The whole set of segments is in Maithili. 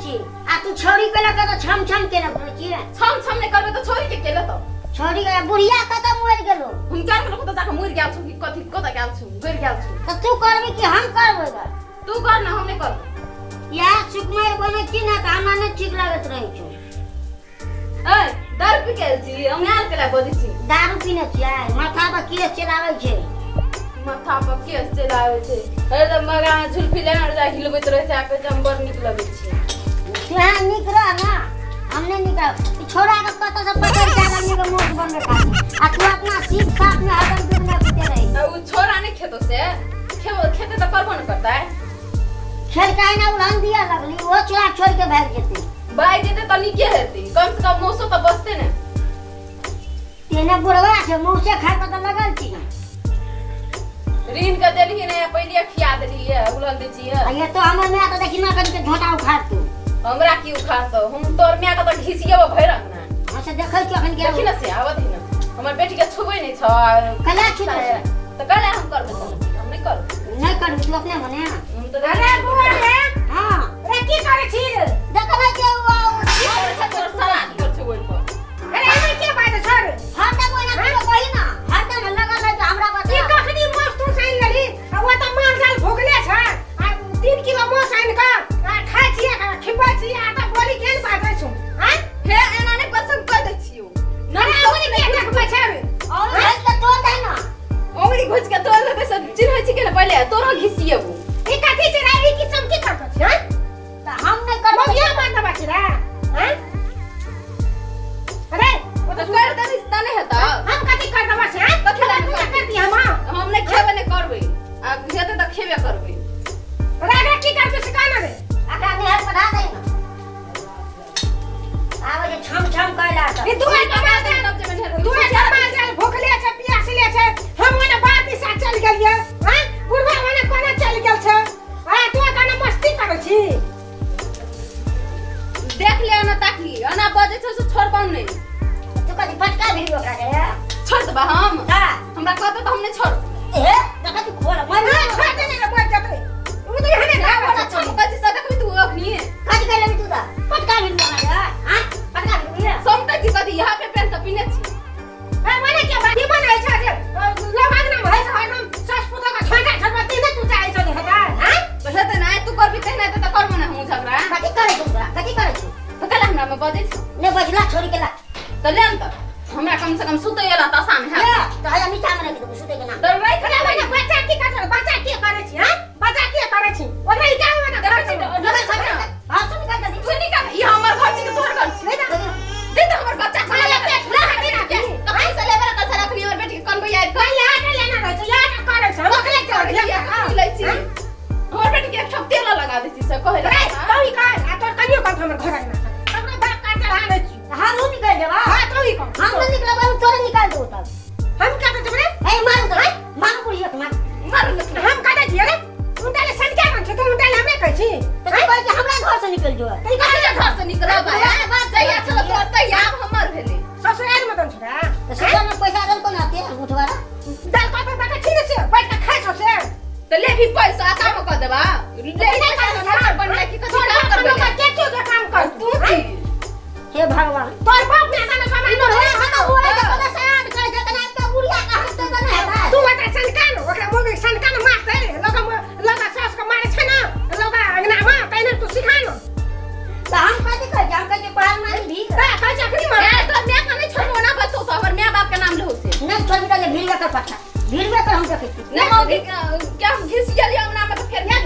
छी आ तू छौड़ी के लऽ के तऽ छम छम केने घुरै छी। छम छम नहि करबै तऽ छोरी के के लेतौ? छौड़ी के बुढ़िया कतऽ मरि गेलो? हम क्या करब, कतऽ जाके मरि गेल छौ कि कथी, कतऽ गेल छौ, गरि गेल छौ। तऽ तू करबी कि हम करबै गे? तू कर ना, हम नहि करबै। इएह सुकुमारि बनै छी ने तऽ हमरा नहि ठीक लगैत रहै छौ। ए दारू पी के आयल छी, अंगाल के ला बजै छी। दारू पीने छियै, माथा पर केस चलाबै छै। माथा पर केस चलाबै छै। अरे तऽ मगा झुलफी लेने जा हिलबैत रहै छै, आके हम बड़ नीक लगै छै। तेहन नीक रह ना, हम नहि नीक रहब। ई छोड़ा के कतऽ से पकड़ के आदमी के मोट बनबे खातिर, आ तू अपना सीप साप में हरदम डूबने कुटे रही। आ उ छोड़ा नहि खेतो से खेबो, खेते तऽ करबो ने करतै। खेल के ना उड़ान दिया लगली, ओ छोड़ा छोड़ के भागि जेतै। भागि जेतै तऽ नीके हेतै, कम से कम मौसो तऽ बचतै ने। तेने बुढ़वा छै, मौसे खाय पर तऽ लगल छी। ऋण के देलही ने, पहिले खिया देलही है, उलहन दै छी है। आ ये तो हमर माय तऽ देखी ना कनी के झोंटा उखाड़ तू। हमरा की उखाड़तौ? हम तोर माय के तऽ घिसियेबो भरि अंगना। हाँ से देखै छी अखन के। देखी ने से आबत ही ने, हमर बेटी के छुबै नहि छौ। कला छुतै? तऽ कला हम करबै तऽ हम नहि करबै। नहि करबै तू अपने मने। हम तऽ अरे बुआ रे। हाँ। रे की करै छी रे? देखबै जे ओ की करै छै तोर सराध कर छै ओहि पर। अरे एमे के बात छै रे? हरदम ओहिना तू कही ना, हरदम लगल है हमरा ई बता। कखनी माछ तू आनि लेलही? आ ओ तऽ माल जाल भुगले छै, आ 3 किलो माछ आनि कऽ आ खाइ छियै, आ खिबै छियै, आ तऽ बोली केहन बाजै छौ आँय? हे एना नहि पसंद कर दै छियौ। अरे अंगुरी के देखबै छै रे? और भेज के तोड़ दे ना। अंगुरी घुसि के तोड़ देतै से चिन्है छी के ने, पहिले तोरो घिसियेबो। ई कथी छै रे? ई किसम की करबै छै आँय? तऽ हम नहि करबै। मगिया मार देबै छै रे आँय? अरे ओ तऽ तऽ कर देबही तऽ नहि हेतौ। हम कथी कर देबै छै आँय? कथी लए पूजा करबै? कर दी हम। हम नहि खेबे नहि करबै, आ हेतै तऽ खेबे करबै। अरे एकरा की करबै से कहना रे। एकरा नहर पठा दे ना, आबै छै छम छम कैला तऽ। ई दुआर के माल जाल, दुआर के माल जाल भूखले छै, प्यासले छै। हम ओने बाप दिशा चल गेलियै आँय, बुढ़वा ओने कोना चल गेल छै, आ तू कोना मस्ती करै छी? देख ले ना ताकली, एना बजै छौ से छोड़बौ नहि। तू कथी फटका भी ओकरा के? छोड़ देबा हम? हाँ। हमरा कहतौ तऽ हम नहि छोड़ब। ए देखै छी खोल मर। हाँ, छोड़ दे ने रे, मर जेतै उ तऽ एहने ना खाबै बड़ा छै। छम कहै छी से देखबी तू अखनी। कथी कर लेबी तू तऽ? फटका भी ओकरा के? हाँ, फटका भी? समटै छी कथी? यहाँ पे पेन तऽ पीने छी। ए मने के बात मन है छै जे लवागना में है छै, हरदम सास पुतोह के छोटा छोटा तीने तू चाहे छै हेतै आँय? तऽ हेतै ने, तू करबी तेहने हेतै तऽ करबो ने हमहूँ झगड़ा। कथी करै छौ तोरा? कथी करै छौ? तऽ कला हमरा मे बजै छौ। नहि बजला, छोड़ी के ला। तऽ ले ने तऽ हमरा कम से कम सुतै वाला तऽ आसान ले है। तऽ हया नीचा मे राखि देबो सुतै के नाम। तऽ राखि अरे लेबै। मने बच्चा की करै छै? बच्चा की करै छी आँय? बच्चा की करै छी? ओकरा ई काम ना देखै छी करै तऽ निकल देखै छी। हाँ तू निकल जल्दी। तू निकल, ई हमर घर छी कि तोहर घर छी? दे तऽ हमर बच्चा माय खाना पेट ना ना हटी ना, कखन से लेबर कल से रखली हमर बेटी के कनबै आबि कऽ। नहीं यहाँ के लेना रहै छै, यहाँ के करै छै, हम अकले चल किया कथी लै छी? हमर बेटी के एक ठोप तेल लगा दै छी से कहै रे लए। तू ई कर, आ तोर कनियो कर, हमर घर अंगना हमरा बाप का चढ़ा दै छी। हमहूँ निकल जेबा। हां तू ई कर। हम नहि निकलब, हम तोरे निकाल देबो तब। हम का जेबै रे? ए मारू तो, मारू बुढ़िया के मार। मारू लखनी। हम का जाइ छियै रे? उनटा ले सनका मन छै, तू उनटा ले हमरे कहै छी। तऽ तू कहै कि हमरा घर से निकल जो। तू कथी के घर से निकलब? बुढ़िया बात जहिया छलो तोहर तहिया आब हमर भेलै। ससुराल में दन छोड़ा। तऽ ससुर में पैसा देलको ना ते उठवारा? दाल पापड़ बाटा छी ने से बैठ के खाइ छौ से। तऽ ले भी पैसा काम कऽ देबा, ले पैसा घर बनले की कथी तोर काम बाप करबै? के के छौ जे काम कर तू छी। हे भगवान। तोर बाप ने आना कमाई इमर होय हम बोले तऽ कोनो सयान करै छै कना तऽ बुढ़िया के हम तऽ नहि हेतै। तू ओकरा सनका न, ओकरा मुँह सनका न मारतै, लोग लोग सास के मारे छै ना लोग अंगना में, तैने तू सिखा न। तऽ हम कथी कहै छी? हम कहै छी पढ़ल मारी भी। तऽ कहै छै अखनी मार। ए तोर माय के नहि छोड़बो ना बचौ तऽ हमर माय बाप के नाम लेहो से। नहि छोड़बी तऽ भीड़ कर पट्टा भीड़बे कर, हम देखै छी। नहि मौगी के हम घिस गेलियै अंगना में तऽ फेर एक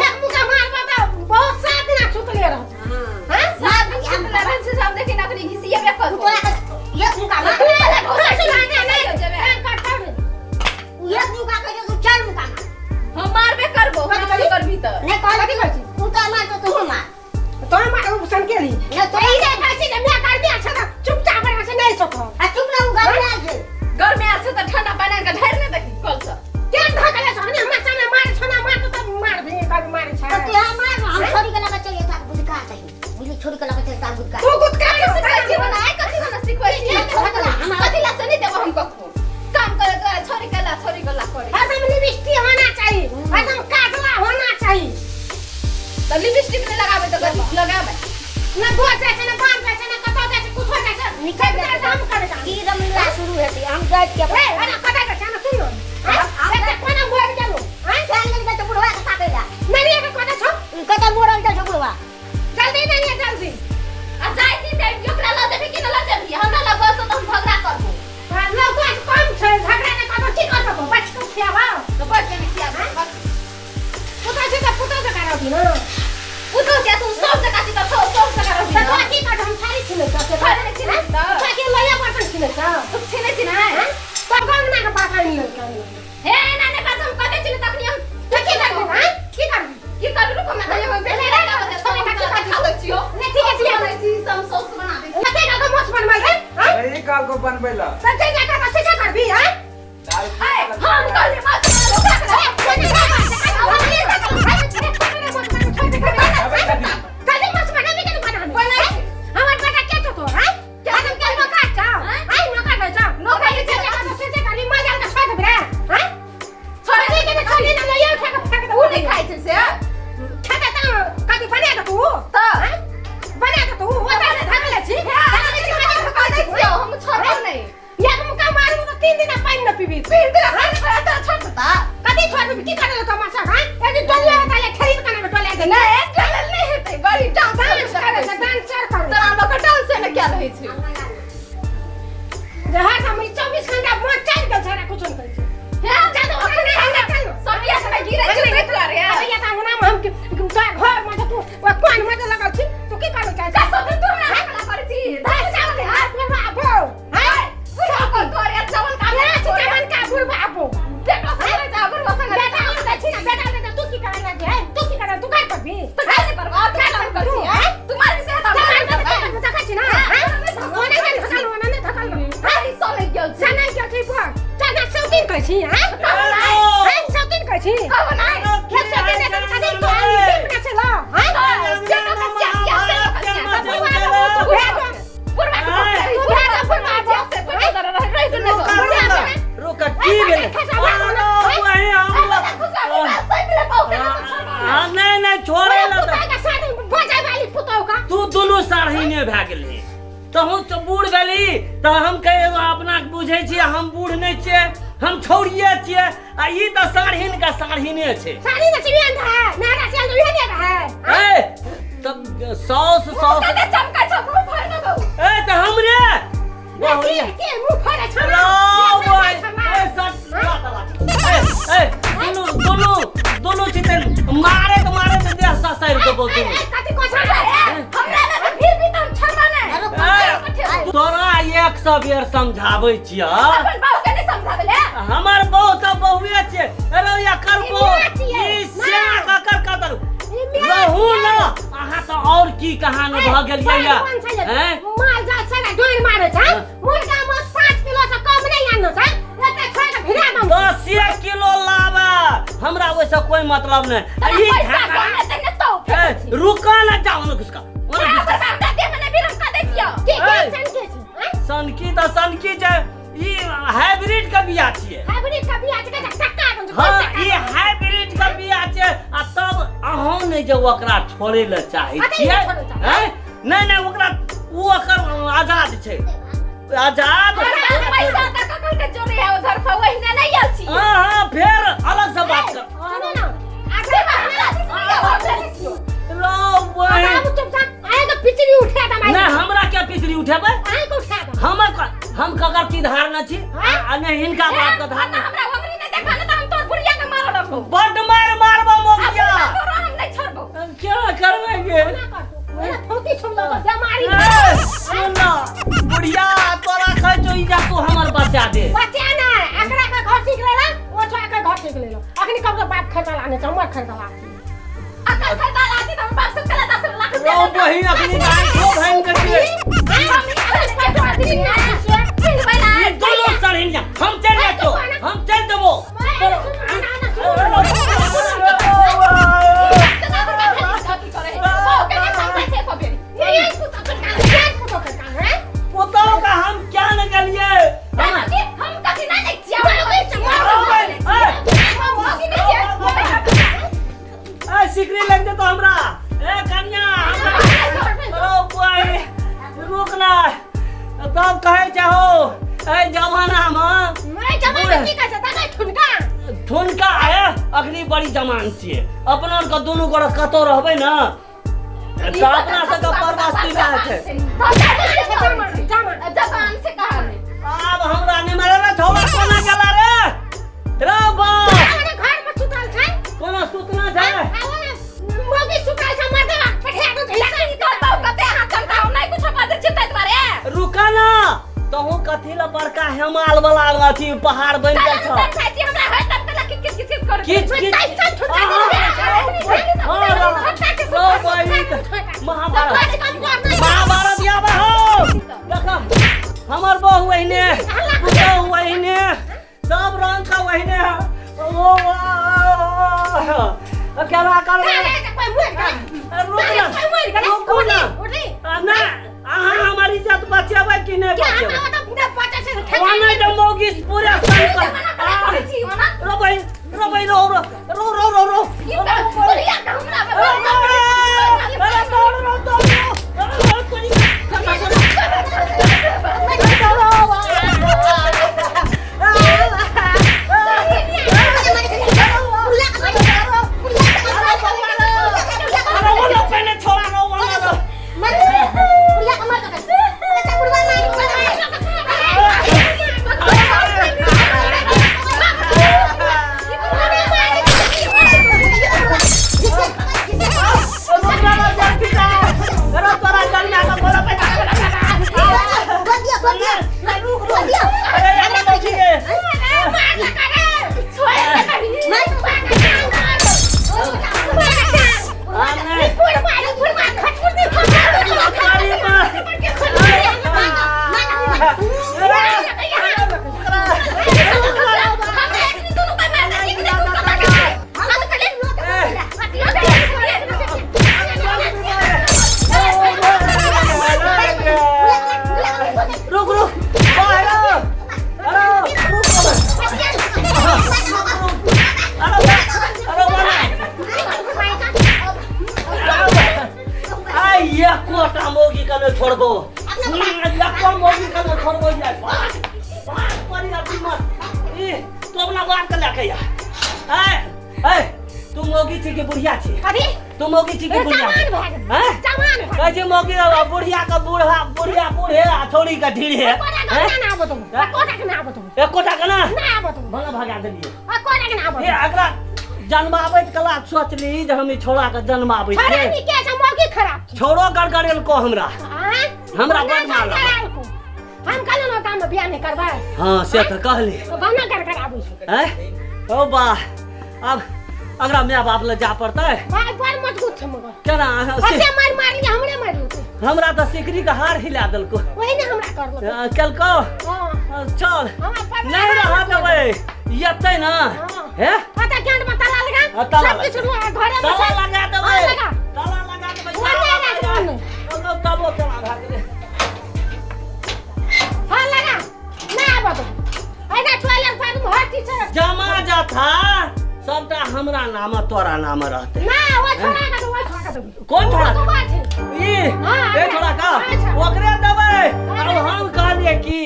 एक मुका मारबा तऽ बहुत 7 दिना सुतले रहत। हाँ। हाँ? 7 दिन सुतले रहै छै, हम देखी ना अखनी घिसियेबे तू करबो। तोरा के एक मुका मार। तू पहिले घुसै छी, सुना नहि जेबै। कर कर। उ एक मुका कहै छै, तू चार मुका मार। हम मारबे करबो, हम कथी? करबी तऽ। नहि कहल। कथी कहै छी? तू तऽ मार तऽ तू मार। तो मार उ सनकेली। नहि तो ई जे कहै छी जे माय कर दिया छै तऽ चुपचाप रह से नहि सकब। आ चुप ना, उ घर में आयल छै। घर में आयल छै तऽ ठंडा पानि आनि कऽ ढारि नहि देखी कल सँ। केहन धकले छै? हमरा सामने मारे छौ ना, मार तऽ मार भी कर मारे छै। तऽ तू यहाँ मार, हम छोड़ी के लगा चलिए तार बुदका चाही बुझली, छोड़ी के लगा चलिए तार बुदका। तू गुटका कथी सिखबै छी बनाय? कथी बना सिखबै छी? कथी ला से नहि देबो हम कखनो काम करे द्वारा, छोरी के ला, छोरी के ला करे। हरदम लिपस्टिक होना चाहिए, हरदम काजला होना चाहिए। तऽ लिपस्टिक नहि लगाबै तऽ कथी लगाबै? ना गोर जाइ छै, ना बाल जाइ छै, ना कतौ जाइ छै, कुछो जाइ छै। निकल सब जेतै। हम करै छै। की रमलीला शुरू हेतै, हम जाइ छियै। ए, अरे कतऽ जाइ छै? सुन न। आँ? एते कोना मरि गेलौ? आँ? चल गेल तऽ बुढ़वा के ताकै ला। ननिया के कतऽ छौ? कतऽ मरल जाइ छौ बुढ़वा? जल्दी ननिया, जल्दी। आ जाइ छी से ओकरा लऽ जेबही कि नहि लऽ जेबही? हमरा लग बस तऽ हम झगड़ा करबो। आ, लौका से कम छै, झगड़ा नहि करबो, की करबो? बच के खियाबो। तऽ बच के खियाबो। पुतौ छै तऽ पुतौ जकाँ रहबी न। पुतहु के तू सब जगह छी तऽ सब जगह रहबी तऽ न। तोरा की करबो? हम थारी छिनै छौ से? थारी नहि छिनै छी तऽ? तोरा के लैया बर्तन छिनै छौ? तू छिनै छी नहि? आँ? तोर गाँव के बात आनि लेलकै। हे, एना नहि बाज, हम कते छी तखनी हम तऽ की करबी? आँ? की करबी? की करबी? रुको, हमरा कहियो हम भेलै नहि आबै छै। छोड़े का की करबी? खा दै छियौ। नहि, ठीक छै। बनै छी, सब सॉस बना दै छी। कते का मोछ बनबै है? आँ? यही काल को बनबै ला। तऽ चलि जा कऽ शिक्षा करबी, आँ? दाल ए, हम कहलियै माछ बना लो, ए, कोने जा बात छै? जल्दी मोछ बनाबी के बनाबी। बनाइ छी। हमर बेटा के छौ तोर, आँ? हम के नौकर छौ? आँ, नौकर नहि छौ? नौकर नहि छै, से से करबी, मजाल के छोड़ि देबी रे, आँ? छोड़े छोड़ि के ने छोड़ि ने लइया उठा के फेंक उ देबो। नहि खाइ छै से। खेतै तऽ कथी बना देतौ उ? तऽ आँ? बना देतौ उ? ओतऽ से धकले छी, धकले छी, कथी कह दै छियौ, हम छोड़बौ नहि। एक मुक्का मारू तऽ 3 दिन पानि न पीबी। 3 दिन पानि पर तऽ छोड़ता। कथी छोड़ देबी? की करे तमाशा, हाँ? एक डोलिया होता है, खरीद के ना डोलिया दे। नहि, चलल नहि हेतै, बड़ी डांस डांस करे छै, डांसर करे। तोरा लोक डांस ने क्या रहै छै? जे हर हम 24 घंटा मोन चलि गेल छै, कुछो नहि करै छै। हे, चल तो अखन हमरा चल। सब बियाह समय गिरै छै ताहि दुआरे। अरे ये अंगना में हम तोरा घर में तू ओ कोन में लगल छी? तू की करे चाहै छी? सब दिन तू हमरा हकला करै छी। भाई साहब के हाथ में बाबू, हैं? बुढ़वा को तोरे जवन काम ए जवान का बुढ़वा आबो। बेटा संगे जा, बुढ़वा संगे। बेटा हम दै छी ना, बेटा दे, तू की करे लगे हैं? तू की करे? तू काय करबी? तऽ खाइ नहि परबा, तू काम करै छी, हैं? तू मारबी से तऽ तू मारबी। देखै छी ना, हैं? ओने नहि थकल, ओने नहि थकल, हैं? सनै गेल छी। सनै गेल छी पर चल सौतीन कहै छी, हैं? हैं, सौतीन कहै छी? कहबो नहि। खेत सौतीन नहि तऽ कथी तू आनि दीप ना छै ल, हैं? बेटा के सिया सिया से लोक सिया। तऽ बुढ़वा के तू भए जा। बुढ़वा के तू भए जा, बुढ़वा जे से पैसा दर रह रह नहि बुढ़वा के। रुक, की भेलै? वही हम हाँ, नहीं नहीं, छोड़े ला पुतोह के शादी बजाय वाली पुतोह का। तू दुनू साढ़ीने भए गेलही, तहूँ तऽ बूढ़ भेली तऽ हम कहे अपना के बुझै छियै, हम बूढ़ नहि छियै, हम छौड़िए छियै, आ ई तऽ साढ़ीन के साढ़ीने छै। साड़ी ना चिड़िया है नारा से तो ये नहीं है। ए तब साउस साउस ए तऽ हमरे के के मुंह फोड़े छ? लो भाई, ए सट ए ए दुनू दुनू दुनू चितन मारे तऽ मारे तऽ देह ससारि देबौ दुनू। कथि को छ? ए, तोरा 100 बेर समझाबै छियह। हमर बहु तऽ बहुए छै। अरे एकर बहु ई माय छियै, ई माय। से ककर कतर रहू न, अहाँ तऽ और की कहानी भऽ गेलियै या हैं? माल जाल सारा डोर मारे छ, मुर्गा माछ 5 किलो से कम नहीं आनो छ, एते छोड़ के भिड़ा दम। 10 किलो लाबा, हमरा ओहिसँ कोई मतलब नहि। आ ई ए, रुका ना, जाओ ना घुसका, ओने घुसका। के के ए। सन के छी, हैं? सनकी तऽ सनकी छै, ई हाइब्रिड के बिया छियै। हाइब्रिड का बिया छै के टक्का दम। हाँ, ई हाइब्रिड के बिया छै, आ तब अहूँ नहि जे ओकरा छोड़ै लए चाहै कथी छियै नहि छोड़ै चाहै? हैं? नहि नहि, ओकरा ओ ओकर आजाद छै, आजाद। हाँ हाँ, फेर अलग से बात कर। सुनो ना, आगे लो बहिन। बाबू, चुपचाप आए तो पिचरी उठा दम। नहि, हमरा क्या पिछड़ी उठेबै? आए को उठा दम। हमर हम ककर की धारणा छी? हाँ? आ नहि, हिनका बात के धारणा बड्ड मार मारबो मोगिया। क्या करबै गे? ना कर तू मेरा थोती छुम दो बेमारी। ए, सुन ना बुढ़िया, तोरा कहै छौ ई जा तू हमर बचा दे। बच्चा ना, एकरा के घर सीख लेला, ओ छोड़ा के घर सीख लेला। अखनी कब बाप खरीदला आने छ, हमर खरीदला। रो बहिन, अखनी आँखो भांगि गेल। ई दोनों सड़िनिया, हम चलि जाइ छौ, हम चलि देबो। पुतहु के हम क्या ने गेलियै हम। ए, सिकरी लग जेतो हमरा। जमान छियै अपना आरके दुनू गोरा कतौ रहबै ने तऽ अपना सबके परवस्ती भए छै। जबान से कहा नहीं। आब हमरा नहि मारे रे छौड़ा, कोना गेला रे रे बा, घर में सुतल छै। कोना सुतना छै? मोगी सुतल छै, मर्दवा पठिया दो छै। की करबौ कते अहाँ चमकाउ नहीं कुछो बाजै छियै ताहि दुआरे। रुका ना, तहु कथी ला बड़का हेमाल वाला अथी पहाड़ बनि गेल छौ? खाइ छी हमरा हर तब तक किच किच किच कर किच किच। महाभारत महाभारत याबे हो। देख हमर बहु एहने, पुतहु एहने, सब रंग का ओहने है। ओ केना करबै? रुक ना, रुकू ना। ना, अहाँ हमर इज्जत बचेबै कि नहि बचेबै? ओना तऽ मौगी पूरा संकट। रो बहिन, रो बहिन, रो रो रो रो रो रो। अरे दौड़ रो, दौड़ रो, रो, कोई अरे वो लोग पहले छोड़ा रो वाला रो। अरे तोरा गन्ना का बोला पैसा। अरे यार देखिए। रुक रुक, अरे रुक, अरे अरे बना आई एकोटा मौगी के नहि छोड़बो, एको मौगी के नहि छोड़बो यार। भाग भाग परी अथी मत, ई तू अपना बाप के लए के आ। ए ए, तू मौगी छी कि बुढ़िया छी? तू मौगी छी कि बुढ़िया छी? हैं? कहै छै मौगी बुढ़िया के बूढ़ा, बुढ़िया बूढ़े आ छौड़ी के ढीढ़े। एकोटा के ना भला भगा देलियै। ए अगला जन्माबैत कला सोचली जे हम ई छौड़ा के जन्माबै छियै। छौड़ो गड़गड़ेलको हमरा, हमरा बड मारलक। हम कहलहुँ ना गाममे बियाह नहि करबै। हाँ से तऽ कहली। तो बना गड़गड़ाबै छै। हैं? ओ वाह, आब अगला माय बाप लग जा पड़तै। भाई बड़ मजबूत छै मगर। केना? कते मारि मारली, हमरे मारलकै। हमरा तऽ सिकरी के हार हिला देलको। वही ने हमरा करलकै। केलको? हाँ। चल हमरा पर नहीं रह देबै एतै ना। हाँ। हे पता ज्ञान में ताला लगा। हाँ, ताला सब किछु घरे में ताला छै। लगा देबै। हाँ, लगा। ताला लगा देबै। वो नहीं राखबै नहि। तबो केना भए गेलै? हाँ लगा ना आबऽ दो। एना टॉयलेट बाथरूम हर चीज छै। जमा जथा सबटा हमरा नाम तोरा नाम रहतै। ना वो छोड़ा के दो, वो छोड़ा के दो। कोन छोड़ा? वो बात छै। ई हाँ, ए छोड़ा का अच्छा। ओकरे देबै। आब हम कहलियै कि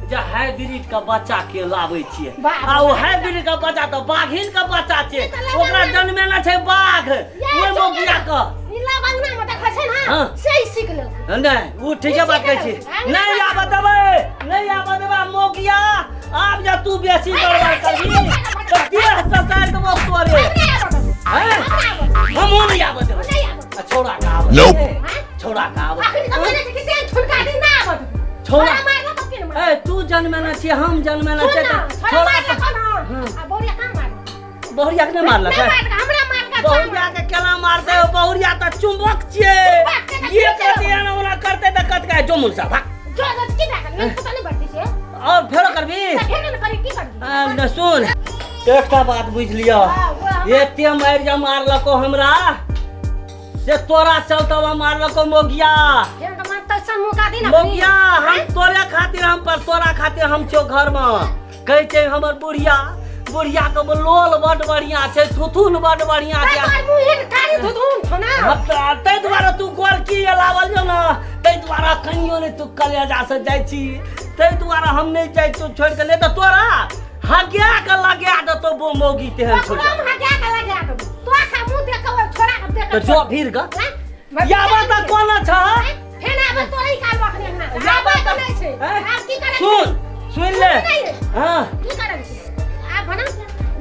जे हाइब्रिड के बच्चा के लाबै छियै। बाप आ ओ हाइब्रिड के बच्चा तऽ बाघिन के बच्चा छै, तऽ ओकरा जन्मेला छै बाघ ओहि मौगिया के। ई लग अंगना में देखै छै ना। हाँ। से ही सीख लेलकै। नहि ओ ठीके बात कहै छी। नहि आबऽ देबै, नहि आबऽ देबै मौगिया। आब जे तू बेसी गड़बड़ करबी तऽ देह ससारि देबौ तोरे। नहि आबऽ देबै। हैं? हमरा आबऽ देबै। हमहूँ नहि आबऽ देबै। नहि आबऽ देबै। आ छौड़ा के आबऽ Nope. देबै। हैं? छौड़ा के आबऽ अखन तऽ कहने छै कि तेल छुटका दी, ना आबऽ देबै। छौड़ा छोड़ा मारलक तऽ केना मारलक? ए तू जन्मेने छी, हम जन्मेने सुन छियै ना, तऽ छोड़ा छौड़ा मारलक के ना। हाँ। आ बहुरिया कहाँ मारलक? बहुरिया के नहि मारलक? नहि मारलक, हमरा मारलक, तोरा बहुरिया के केना मारतै? बहुरिया तऽ चुम्बक छियै। चुम्बक छै तऽ एक की रति एना ओना करतै तऽ कतका जो मुनसा भाग। जो जो की भए गेल? मेन पता नहि बढ़ती छै। और फेरो करबी? तऽ फेर ने करी, की करबी? आ, न सुन, एकटा बात बुझि लिअ, एते मारि जे मारलको हमरा से तोरा चलतवा मारलको मोगिया। फेर तऽ मार तैसन मुका दी ना। मोगिया हम तोरे खातिर, हम पर तोरा खातिर हम छौ घर में। कहै छै हमर बुढ़िया, बुढ़िया के लोल बड बढ़िया छै, थुथुन बड बढ़िया छै। तोर मुँहे कारी धुधुन छौ ना। हम तऽ ताहि दुआरे तू गोरकी लावल जो ना, ताहि दुआरे कनियो नहि तू कलेजा से जाइ छी, ताहि दुआरे हम नहि जाइ छियौ छोड़ि के, नहि तऽ तोरा हगिया के लगा देतो बो मौगी तेहन छौ ओकरो हम हगा के लगा देबो तो खा मुंह देख के छोड़ा के देख तऽ जो भीड़ ग याबा तऽ कोना छ फेन आब तोरे काल अखने अंगना याबा आब तऽ नहि छै हैं? आब की करै सुन सुन ले नहीं। हाँ की करै छै आब बना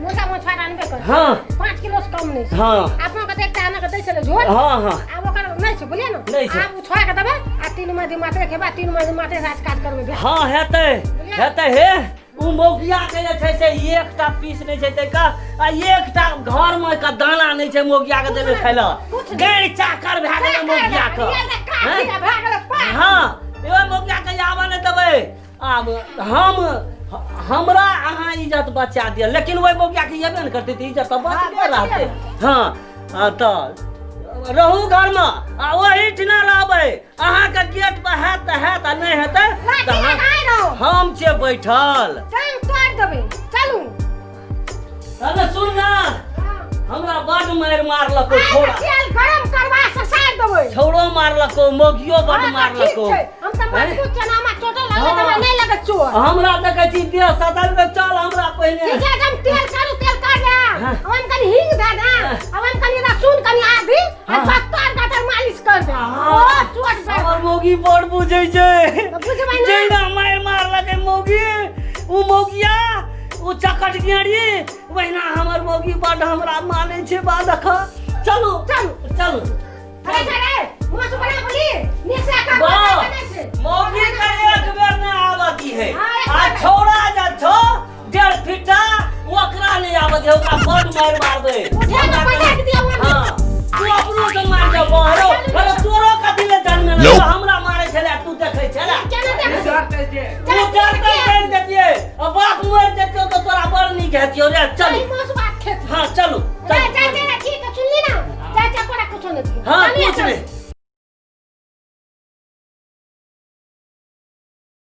मोटा मछुआरा आनबे कर हाँ 5 किलो से कम नहि छै हाँ अपना के देखते आना के दै छलै झोर हाँ हाँ आब ओकर नहि छै बुझलियै ने नहि छै। आब ओ छोड़ा के देबै आ 3 महीना मात्रे खेबै 3 महीना मात्रे राज काज करबै भेल। हाँ हेतै हेतै हे उ मौगिया के जे छै से एकटा पीस नहि छै तैका आ एकटा घर मे का दाना नहि छै मौगिया के देबै खाय लए कुछ नहि। गैर चाकर भए गेलै मौगिया के काफी भए गेलै पाँच। हाँ एगो मौगिया के आबऽ नहि देबै आब हम हमरा अहाँ इज्जत बचा दिअ लेकिन ओहि मौगिया के एबे ने करतै तऽ इज्जत तऽ बचले रहतै हाँ हाँ, तऽ रहू घरमे आ ओहिठिना रहबै अहाँके गेट पर हैत तऽ हैत आ नहि हेतै लाठी तऽ लगाय रहो हम छियै बैठल टांग तोड़ि देबै चलू अरे सुन ना हमरा बड मारि मारलको आइ छोड़ा तेल गरम करबा ससारि देबै छौड़ो मारलको मौगियो बड हाँ, तऽ ठीक मारलको छै हम तऽ मजबूत चनामा चोटल लगलै तऽ हमरा हाँ। नहि लगत चोट हमरा देखै छी देह सदल के चल हमरा पहिने ठीक छै हम तेल करू तेल कर दे हाँ। हम कनि हींग दे दे हाँ। हम कनि लहसुन कनि आदि आ हाँ। पत्ता गाटर मालिश कर दे हाँ। ओ चोट बैठ हमर मौगी बड़ बुझै छै तऽ बुझबै ने जहिना मारि मारलकै मौगी उ मौगिया उ चकट गेड़ी वहिना हमर मौगी बड हमरा मानै छै बा देख चलू चलू। चलू अरे अरे मुँह से बना बोली नीक से कर वाह नहि छै मौगी के एक बेर न आबती है हाँ, एक आ बेर। छौड़ा जे छौ डेढ़ फीटा ओकरा नहीं आबत है ओकरा बड मारि मारबै उठा के पटक दियौ हाँ तू अपनो से मार देबो हरो अरे तोरो कथी ले जन्मे Nope. हमरा मारै छलै तू देखै छलै केना देखै डरतै जे तू डरतै डरि जतियै आ बाप मरि जतियौ तऽ तोरा बड़ नीक हेतियौ रे चलू ई मास बात खेत हाँ चलू रे चलू चाचा ठीक है सुनली ना चाचा कोरा कुछो नहीं हाँ चलिए, कुछ चल। नहीं